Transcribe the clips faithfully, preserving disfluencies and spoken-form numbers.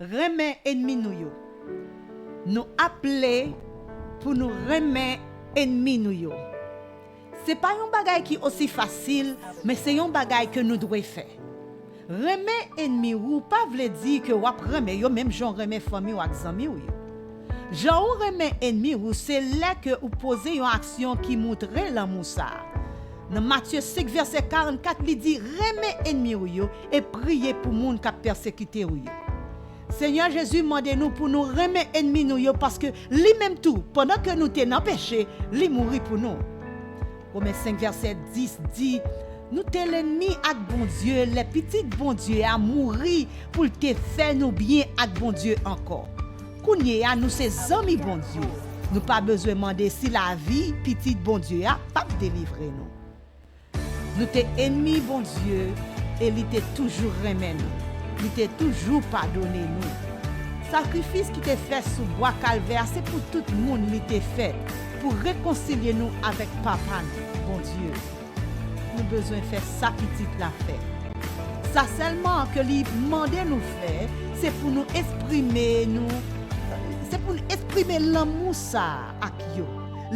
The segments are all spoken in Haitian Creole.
Renmen ènmi nou yo. Nou aple pou nou renmen ènmi nou yo. Se pa yon bagay ki osi fasil, men se yon bagay ke nou dwe fè. Renmen ènmi ou pa vle di ke w ap renmen yo menm jan w renmen fanmi w ak zanmi w yo. Jan ou renmen ènmi ou, se lè ke ou poze yon aksyon ki moutre lanmou sa a. Nan Matye senk vèsè karannkat, li di, renmen ènmi w yo e priye pou moun k ap pèsekite w yo. Senyè Jezi mande nou pou nou renmen ènmi nou yo, paske li menm tou, pandan ke nou te nan peche, li mouri pou nou. Women senk vèsè dis di, nou te lènmi ak Bondye, lè Pitit Bondye a mouri pou l te fè nou byen ak Bondye ankò. Kounye a, nou se zanmi Bondye. Nou pa bezwen mande si lavi Pitit Bondye a p ap delivre nou. Nou te ènmi Bondye e li te toujou renmen nou. Li te toujou padone nou. Sakrifis ki te fèt sou bwa Kalvè a se pou tout moun li te fèt, pou rekonsilye nou avèk Papa nou, Bondye. Nou bezwen fè sa pitit la fè. Sa sèlman ke li mande nou fè, se pou nou eksprime nou, se pou nou eksprime lanmou sa a ak yo.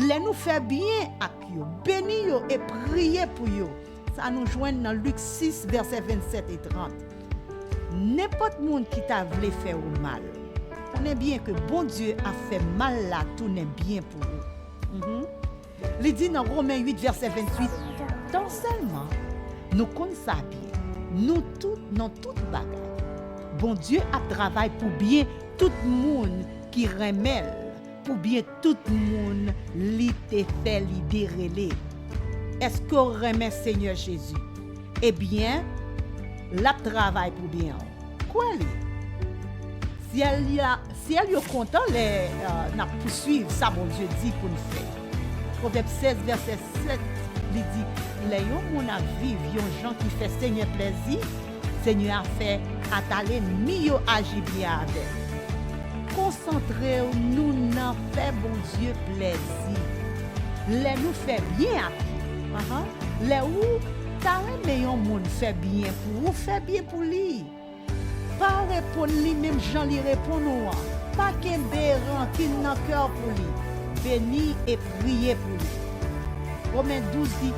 Lè nou fè byen ak yo, beni yo e priye pou yo. Sa nou jwenn nan Lik sis, vèsè vennsèt e trant. Nenpòt moun ki ta vle fè ou mal, konnen byen ke Bondye ap fè mal la tounen byen pou ou. Mhm. Li di nan Women uit, vèsè venntuit, tan sèlman nou konn sa byen, nou tout, nan tout bagay, Bondye ap travay pou byen tout moun ki renmen l, pou byen tout moun li te fè lide rele. Èske w renmen Senyè Jezi? Ebyen, l ap travay pou byen w. Kwè li. Syèl, syèl yo kontan lè uh, n ap pouswiv sa Bondye di pou n fè. Pwovèb sèz, vèsè sèt, li di, lè yon moun ap viv yon jan ki fè Senyè plèzi, Senyè a fè ata lènmi yo aji byen avè l. Konsantre w nou nan fè Bondye plèzi. Lè nou fè byen ak li, lè ou ta renmen yon moun fè byen pou ou, fè byen pou li. Pa reponn li menm jan li reponn ou an. Pa kenbe rankin nan kè w pou li. Beni e priye pou li. Women douz di,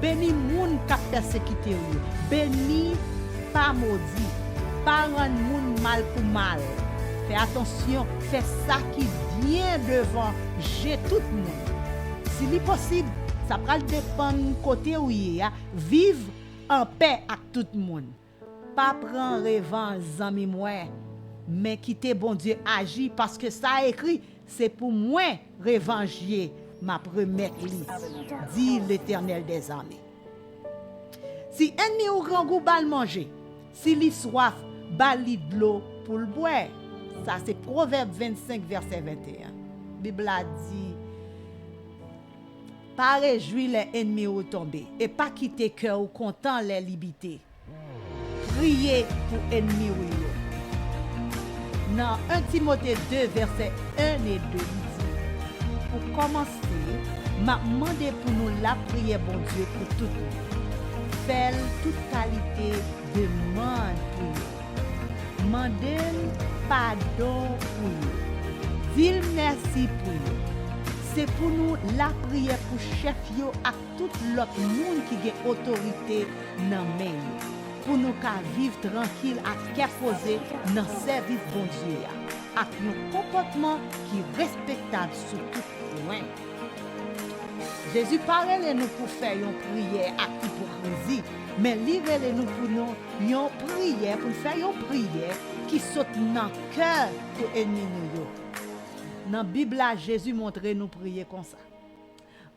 beni moun k ap pèsekite w yo. Beni, pa modi. Pa rann moun mal pou mal. Fè atansyon, fè sa ki byen devan je tout moun. Si li posib, sa pral depann kote ou ye a, viv anpè ak tout moun. Pa pran revanj, zanmi mwen, men kite Bondye aji, paske sa ekri, se pou mwen revanj ye, m ap remèt li, di Letènèl dèzame. Si ènmi w grangou, ba l manje. Si li swaf, ba li dlo pou l bwè. Sa se Pwovèb vennsenk, vèsè venteyen. Bib la di, pa rejwi lè ènmi w tonbe, e pa kite kè w kontan lè li bite. Priye pou ènmi w yo. Nan en Timote de, vèsè en e de, li di, pou kòmanse, m ap mande pou nou lapriyè Bondye pou tout moun. Fè l tout kalite demann pou yo. Mande l padon pou yo. Di l mèsi pou yo. Se pou nou lapriyè pou chèf yo ak tout lòt moun ki gen otorite nan men yo, pou nou ka viv trankil ak kè poze nan sèvis Bondye a, ak yon konpòtman ki respektab sou tout pwen. Jezi pa rele nou pou fè yon priyè ak ipokrizi, men li rele nou pou nou yon priyè, pou n fè yon priyè ki sot nan kè pou ènmi nou yo. Nan Bib la, Jezi montre nou priye konsa.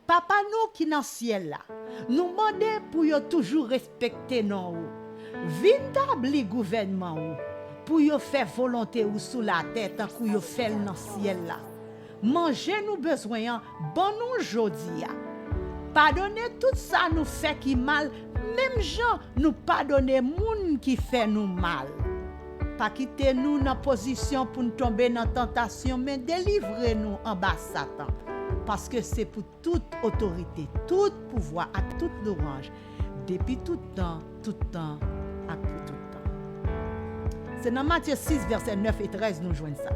Papa nou ki nan syèl la, nou mande pou yo toujou respekte non ou. Vin tabli gouvènman ou, pou yo fè volonte ou sou latè tankou yo fè l nan syèl la. Manje nou bezwen an, ban nou jodi a. Padone tout sa nou fè ki mal, menm jan nou padone moun ki fè nou mal. Pa kite nou nan pozisyon pou n tonbe nan tantasyon, men delivre nou anba Satan. Paske se pou tout otorite, tout pouvwa ak tout louwanj, depi tout tan, tout tan ak pou tout tan. Se nan Matye sis, vèsè nèf e trèz nou jwenn sa.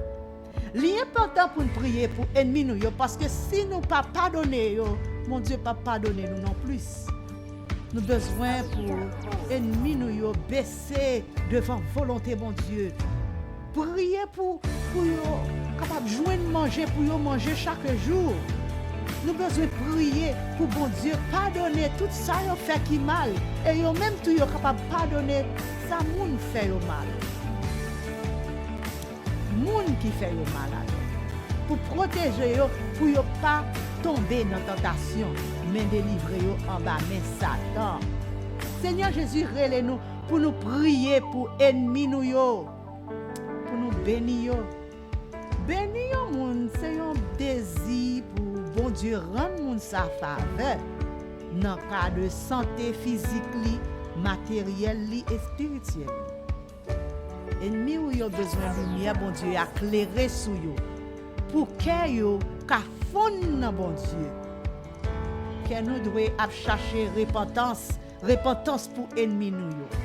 Li enpòtan pou n priye pou ènmi nou yo, paske si nou pa padone yo, Bondye p ap padone nou non plis. Nou bezwen pou ènmi nou yo bese devan volonte Bondye. Priye pou, pou yo kapab jwenn manje pou yo manje chak jou. Nou bezwen priye pou Bondye padone tout sa yo fè ki mal, e yo menm tou yo kapab padone sa moun fè yo mal. Moun ki fè yo mal a yo, pou pwoteje yo, pou yo pa tonbe nan tantasyon, men delivre yo anba men Satan. Senyè Jezi rele nou pou nou priye pou ènmi nou yo, pou nou beni yo. Beni yon moun se yon dezi pou Bondye rann moun sa favè nan ka de sante fizik li, materyèl li, espirityèl li. Ènmi w yo bezwen limyè Bondye a klere sou yo, pou kè yo ka fonn nan Bondye. Kè nou dwe ap chache repantans, repantans pou ènmi nou yo.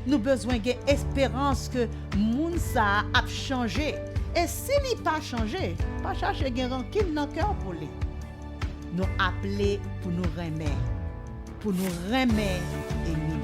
Nou bezwen gen esperans ke moun sa a ap chanje. E si li pa chanje, pa chache gen rankin nan kè w pou li. Nou aple pou nou renmen, pou nou renmen ènmi